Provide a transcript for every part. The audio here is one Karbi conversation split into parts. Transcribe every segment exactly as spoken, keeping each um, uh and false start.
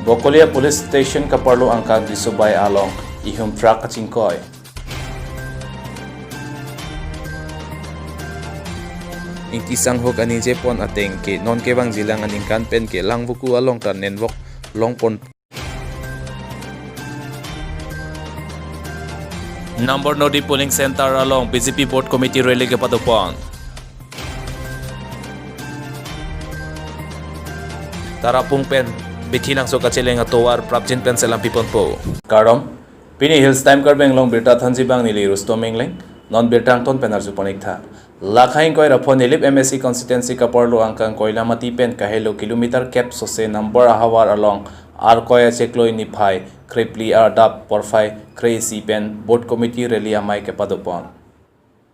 Bokolia Police Station kaparlo angkang Disobai along ihum truck kachingkoi. Ingti sanghok anije pon ateng ke non kevangjilang aningkan pen ke Langvoku along ta nenvok longpon. Nambor Nodi polling center along B J P booth committee rally kepadopon. Tarapung pen Bithi Langso kacheleng atovar prapjin pen selam piponpo. Kardom, pini Hills Time Karbi Anglong birta thanji abang neli Rustom Engleng, non birta angton pen arjupon-iktha. Lakhai ingkoi ra pho Nilip M A C constituency kaparlo angkang Koilamati pen kahelo kilometer kep sose Nambor ahavar along Arkoi achiklo niphai krephli adap porphai kre-isi pen booth committee rally amei kepadopon.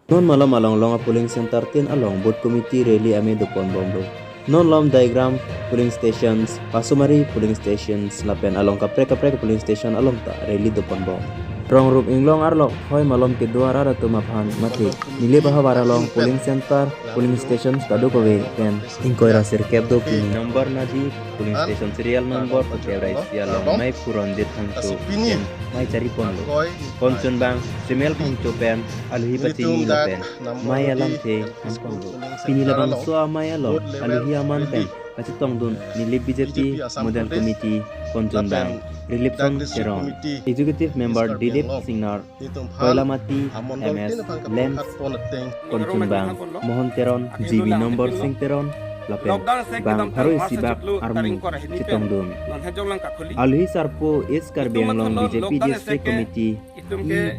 Non malom along long a polling center tin along booth committee rally amei dopon bomlo. Non lom Daigram polling stations, Pasomari polling stations lapen along kaprek kaprek polling station along ta rally dopon bom. Rongrup inglong arlok hoi malom kedo arat atum aphan mate Nilip ahavar along polling center, polling stations kadokave pen ingkoi ra sirkep do pini. Nambor Nodi polling station serial number pokep ra isi along mei phuron dit hangso pen mei chariponlo. Konchun bang Simel Phangcho pen aluhi pachini lapen mei alamthe thanponlo. Pini labangso amei along aluhi aman pen kachetongdun Nilip B J P Model Committee, konchun bang Rilipson Teron, Executive Member Dilip Singnar, Koilamati M S Lem, konchun bang Mohon Teron, G B Nambor Sing Teron lapen bang pharo isi bak armu chetongdun. Aluhi sarpo East Karbi Anglong B J P District Committee, E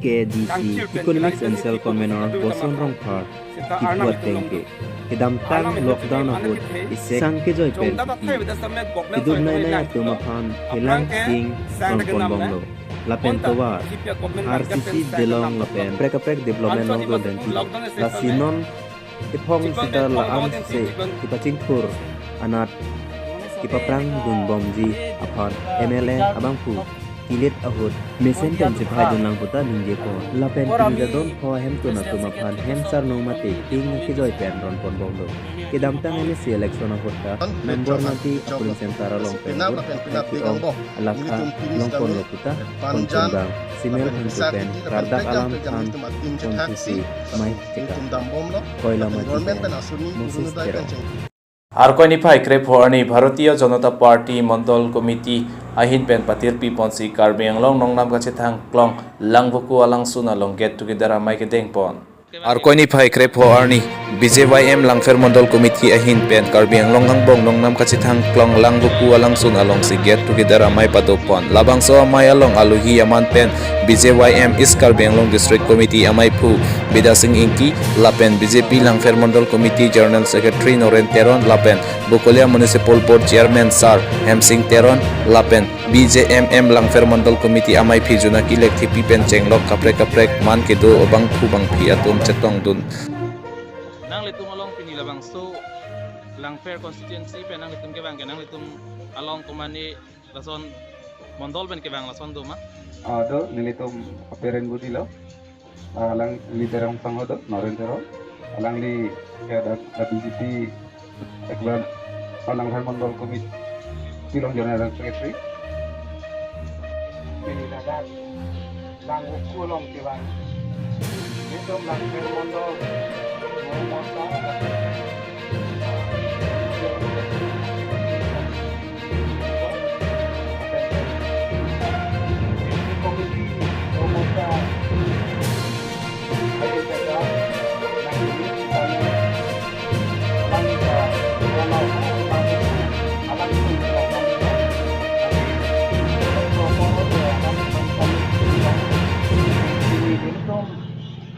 K D C, Economics and Sales Convener Boson Rongphar kiphu ateng ke kedamtang lockdown ahut iseng kejoi pen kiduk nai nai atum aphan helang sing longpon bomlo. Lapen tovar R C C delong lapen kaprek kaprek development longdun dengti. Lasi non ephong sita la-an se kepachingthur anat kepaprang dun bomji aphan M L A abangphu kilit ahut mesen pen chephaidun lang puta ningjepo. Lapen pini ta don pho ahemtun atum aphan hem sarnung mate ting kejoi pen ronpon bomlo. Kedamtang M A C election ahut ta Nambor Nodi a polling center along pen vote athak ke-ong alakha longponlo puta konchun bang Simel Phangcho pen kardak alam than ponthusi mei chekang. Koilamati pen Moses Teron. Arkoi niphai krepho arni Bharatiya Janata Party Mandal Committee ahin pen patirpi ponsi Karbi Anglong nongnam kachethang klong Langvoku alangsun along get together amei kedengpon. Arkoi niphai krepho arni B J Y M Langpher Mandal Committee ahin pen Karbi Anglong angbong nongnam kachethang klong Langvoku alangsun alongsi get together amei padopon. Labangso amei along aluhi aman pen B J Y M East Karbi Anglong District Committee ameiphu Bidya Sing Ingti lapen B J P Langpher Mandal Committee General Secretary Noren Teron lapen Bokolia Municipal Board Chairman Sar Hemsing Teron lapen B J M M Langpher Mandal Committee ameiphi Junaki Lekthepi pen chenglok kaprek kaprek man kedo abangphu bangphi atum chetongdun. Nanglitum along pini labangso Langpher constituency pen nanglitum kevang ke nanglitum along komane lason mandal pen kevang lason do ma? Ah, do, nelitum aperen budi lo. Ah, alangli Terong Sangho do, Noren Terong. Alangli ke ada, ada B J P, ekbar Langpher Mandal Committee along General Secretary. Pini ladak Langvoku along kevang. Nelitum Langpher Mandal, Langpher Mandal.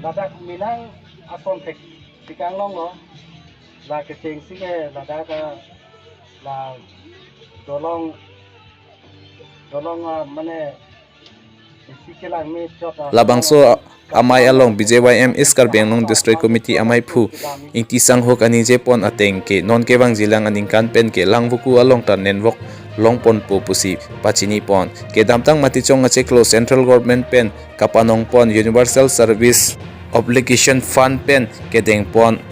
Ladak minang ason thek tikang long lo. La kecheng si ke ladak la dolong, dolong, ah, mane isi kelang me chot, ah, labangso amei along B J Y M East Karbi Anglong District Committee ameiphu Ingti Sanghok anijepon ateng ke non kevangjilang aningkan pen ke Langvoku along ta nenvok longponpo pusi pachinipon. Kedamtang Matichong achiklo Central Government pen kapanongpon Universal Service Obligation Fund pen kedengpon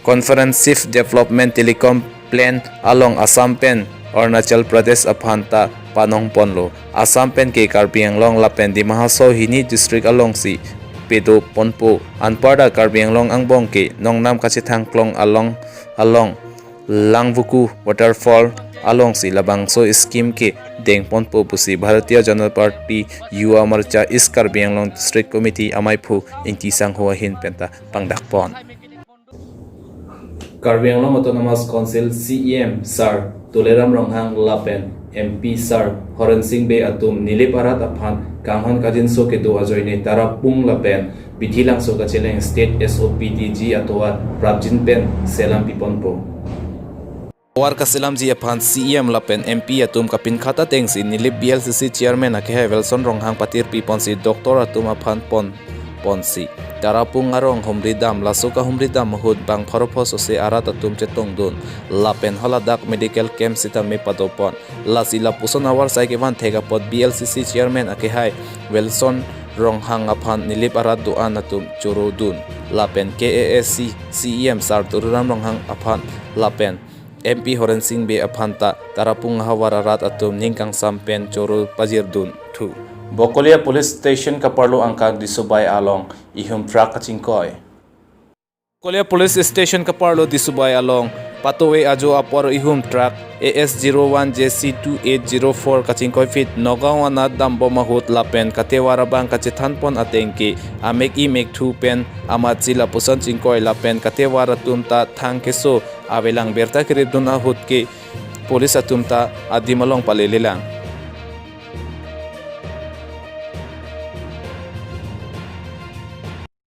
Comprehensive Development Telecom Plan along Assam pen Arunachal Pradesh aphan ta panong ponlo. Assam pen ke Karbi Anglong lapen Dima Hasao hini district alongsi pedo ponpo. Anparta Karbi Anglong angbong ke nongnam kachethang klong along along Langvuku waterfall alongsi labangso scheme ke deng ponpo pusi Bharatiya Janata Party Yuva Morcha East Karbi Anglong District Committee amaiphu Ingti Sangho ahin penta pangdak pon. Karbi Anglong Autonomous Council C E M Sir Tuliram Ronghang lapen M P Sir Horen Sing Bey atum Nilip arat aphan kanghon kajinso kedo ajoine Tarapung lapen Bidhi Langso kacheleng State S O P D G atovar prapjin pen selam piponpo. Tovar kaselamji aphan C E M lapen M P atum kapinkhat atengsi Nilip B L C C Chairman akehai Wilson Ronghang patirpi ponsi doctor atum aphan pon ponsi Tarapung arong humri dam, laso kahumri dam ahut bang pharo pho sose arat atum chetongdun lapen haladak medical camp sitame padopon. Lasi lapuson avarsai kevan thek apot B L C C Chairman akehai Wilson Ronghang aphan Nilip arat do-an atum chorodun lapen K A A C C E M Sir Tuliram Ronghang aphan lapen M P Horen Sing Bey aphan ta Tarapung ahavar arat atum ning kangsam pen choro pajirdun thu. Bokolia Police Station kaparlo angkak Disubai along ihum truck kachingkoi. Bokolia Police Station kaparlo Disubai along patoe ajo apor ihum truck A S zero one J C two eight zero four kachingkoi feet Nagaon anat dambom ahut lapen katevar abang kachethan pon ateng ke amek-i mekthu pen amatsi lapuson chingkoi lapen katevar atum ta thang keso avelang, birta keripdun ahut ke police atum ta adim along palelelang.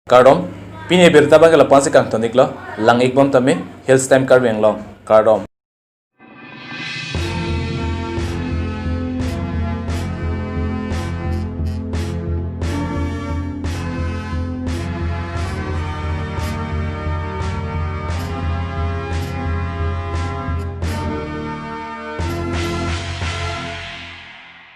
Kardom, pini birta abang ke lapu-ansi kangton-iklo, lang-ikbom tame, Hills Time Karbi Anglong, kardom.